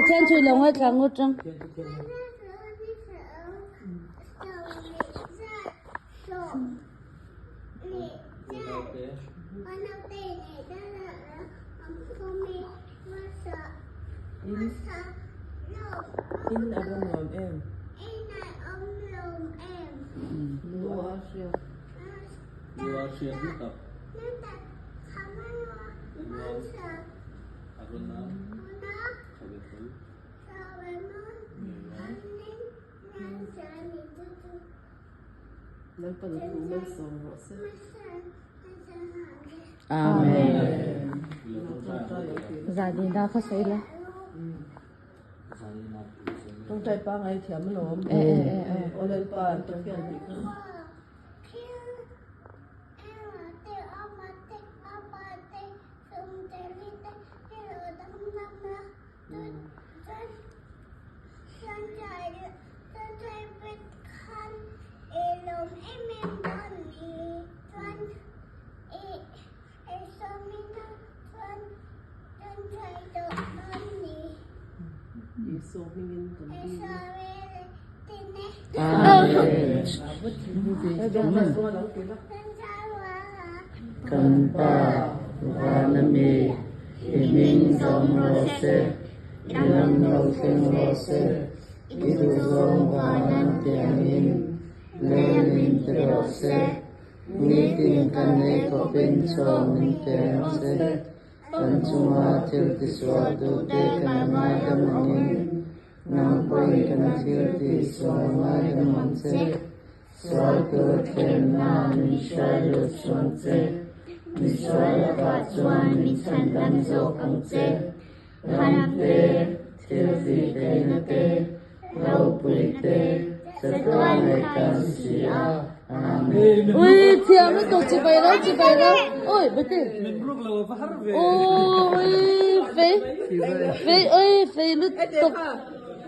Pathian thu i lo ngaithla ngawt ang. Amen. Zanina kha sawi la. Tawngtai pangai thiam alawm. E e e e. Aw Lalpa an Pathian tih kha. Isua hmingin kan dil e. Amen. Kan Pa, Vana mi, i hming zawm rawh se, i ram lo thleng rawh se, i duhzawng vanan tiangin lei min ti rawh se, nitin kan ei khawpin chaw min pe ang che, kan chunga thil tisualtute kan ngaidam angin nang pawhin kan thil tisual ngaidam ang che. Sualtu thlenna min hrai lut suang che, mi sual lakah chuan min chhan dam zawk ang che. Ram te, thil tih theihna te, ropui te, chatuan ngaihdan si a. Amen. Ui thiam lutuk chibai lo chibai lo ui bete ui fei fei ui fei lutuk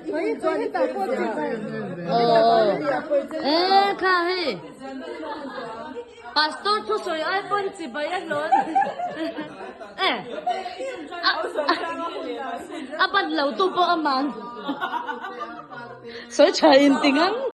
E kha hei pastor thu sawi ai pawn chibai a hlawn e a ban lo tu pawh a man sawi tha in ti ngang.